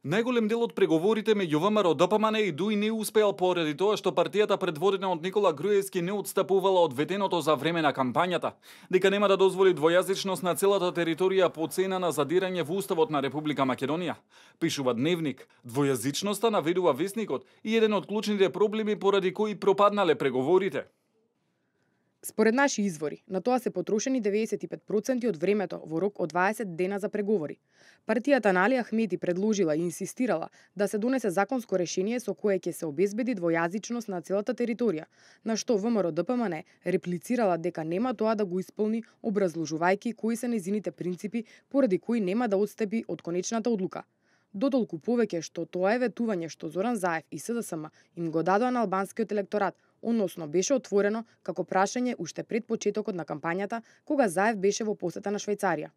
Најголем дел од преговорите меѓу ВМРО ДПМН и ДУИ не успеал поради тоа што партијата предводена од Никола Груевски не отстапувала од ветеното за време на кампањата, дека нема да дозволи двојазичност на целата територија по цена на задирање во Уставот на Република Македонија. Пишува Дневник. Двојазичноста наведува весникот и еден од клучните проблеми поради кои пропаднале преговорите. Според наши извори, на тоа се потрошени 95% од времето во рок од 20 дена за преговори. Партијата на Али Ахмеди предложила и инсистирала да се донесе законско решение со кое ќе се обезбеди двојазичност на целата територија, на што ВМРО ДПМН реплицирала дека нема тоа да го исполни, образложувајќи кои се нејзините принципи поради кои нема да отстапи од конечната одлука. Дотолку повеќе што тоа е ветување што Зоран Заев и СДСМ им го дадоа на албанскиот електорат, односно беше отворено како прашање уште пред почетокот на кампањата, кога Заев беше во посета на Швајцарија.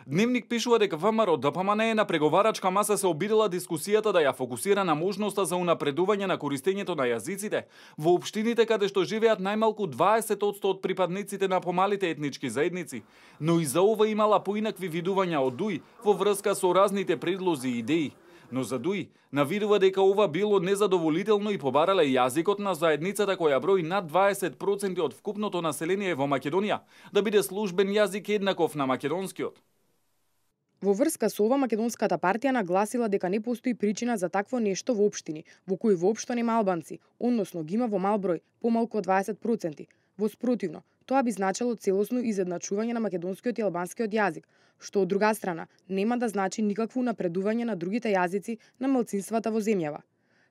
Дневник пишува дека ВМРО ДПМН на преговарачка маса се обидела дискусијата да ја фокусира на можноста за унапредување на користењето на јазиците во општините каде што живеат најмалку 20% од припадниците на помалите етнички заедници, но и за ова имала поинакви видувања од ДУИ во врска со разните предлози и идеи. Но за ДУИ навидува дека ова било незадоволително и побарале јазикот на заедницата која брои над 20% од вкупното население во Македонија да биде службен јазик еднаков на македонскиот. Во врска со ова, Македонската партија нагласила дека не постои причина за такво нешто во општини, во кои воопшто нема албанци, односно ги има во мал број, помалку од 20%. Во спротивно, тоа би значило целосно изедначување на македонскиот и албанскиот јазик, што од друга страна нема да значи никакво напредување на другите јазици на малцинствата во земјава.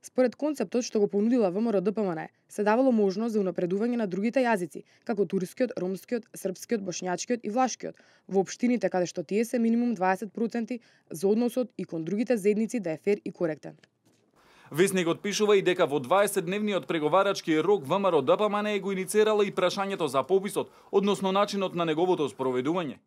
Според концептот што го понудила ВМРО ДПМН, се давало можност за унапредување на другите јазици, како турскиот, ромскиот, српскиот, бошњачкиот и влашкиот, во општините каде што тие се минимум 20% за односот и кон другите заедници да е фер и коректен. Весникот пишува и дека во 20-дневниот преговарачки рок ВМРО ДПМН го иницирала и прашањето за пописот, односно начинот на неговото спроведување.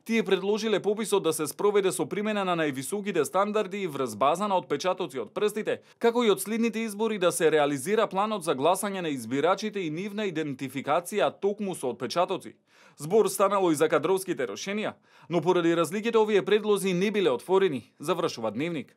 Тие предложиле пописот да се спроведе со примена на највисоките стандарди и врз база на отпечатоци од прстите, како и од следните избори да се реализира планот за гласање на избирачите и нивна идентификација токму со отпечатоци. Збор станало и за кадровските решенија, но поради разликите овие предлози не биле отворени, завршува Дневник.